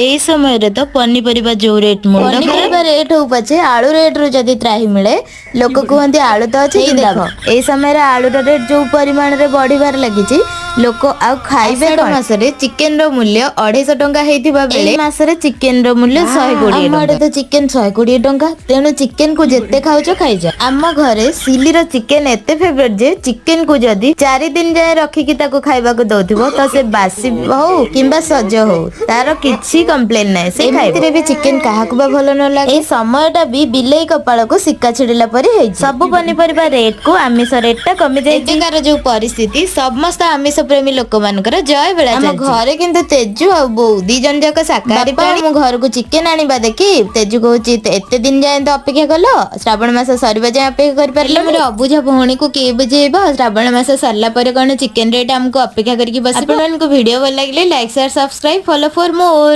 ଏଇ ସମୟରେ ତ ପନିପରିବା ଯୋଉ ରେଟ୍, ମୁଣ୍ଡ। ପନିପରିବା ରେଟ୍ ହଉ ପଛେ, ଆଳୁ ରେଟ୍ ରୁ ଯଦି ତ୍ରାହି ମିଳେ, ଲୋକ କୁହନ୍ତି ଆଳୁ ତ ଅଛି। ଏଇ ଦେଖ, ଦେଖ, ଏଇ ସମୟରେ ଆଳୁର ରେଟ୍ ଯୋଉ ପରିମାଣରେ ବଢିବାରେ ଲାଗିଛି, ଲୋକ ଆଉ ଖାଇବେ ଆଷାଢ଼ କଣ? ମାସରେ ଚିକେନ ର ମୂଲ୍ୟ 250 ଟଙ୍କା ହେଇଥିବା ବେଳେ ଏଇ ମାସରେ ଚିକେନ ର ମୂଲ୍ୟ 120 ଆମ ଆଡେ ଟଙ୍କା। ତ ଚିକେନ 120 ଟଙ୍କା। ତେଣୁ ଚିକେନ କୁ ଯେତେ ଖାଉଛ ଖାଇଯା। ଆମ ଘରେ ସିଲିର ଚିକେନ ଏତେ ଫେଭରେଟ ଯେ ଚିକେନ କୁ ଯଦି 4 ଦିନ ଯାଏ ରଖିକି ତାକୁ ଖାଇବାକୁ ଦଉଥିବ, ତ ସେ ବାସି ହଉ କିମ୍ବା ସଜ ହଉ, ତାର କିଛି କମ୍ପ୍ଲେନ ନାହିଁ, ସେ ଖାଇବ। ଏମିତିରେ ବି ଚିକେନ କାହାକୁ ବା ଭଲ ନ ଲାଗେ? ଏଇ ସମୟଟା ବି ବିଲେଇ କପାଳକୁ ଶିକା ଛିଡିଲା ପରି ହେଇଛି। ସବୁ ପନିପରିବା ରେଟ୍ କୁ ଆମିଷ ରେଟ୍ ଟା କମି ଯାଇଛି। ଏବେକାର ଯୋଉ ପରିସ୍ଥିତି, ସମସ୍ତ ଆମିଷ ପ୍ରେମୀ ଲୋକମାନଙ୍କର ଜୟ ବେଳା। ଆମ ଆମ ଘରେ କିନ୍ତୁ ତେଜୁ ଆଉ ବୋଉ ଦି ଜଣ ଯାକ ଶାକାହାରୀ ବାପା। ପ୍ରାଣୀ। ମୁଁ ଘରକୁ ଚିକେନ ଆଣିବା ଦେଖି ତେଜୁ କହୁଛି, "ଏତେ ଦିନ ଯାଏଁ ତ ଅପେକ୍ଷା କଲ, ଶ୍ରାବଣ ମାସ ସରିବା ଯାଏଁ ଅପେକ୍ଷା କରିପାରିଲ?" ମୋର ଅବୁଝା ଭଉଣୀକୁ କିଏ ବୁଝେଇବ? ଶ୍ରାବଣ ମାସ ସରିଲା ପରେ କଣ ଚିକେନ ରେଟ୍ ଆମକୁ ଅପେକ୍ଷା କରିକି ବସିବ? ଆପଣମାନଙ୍କୁ ଭିଡିଓ ଭଲ ଲାଗିଲେ like, share, subscribe, follow for more.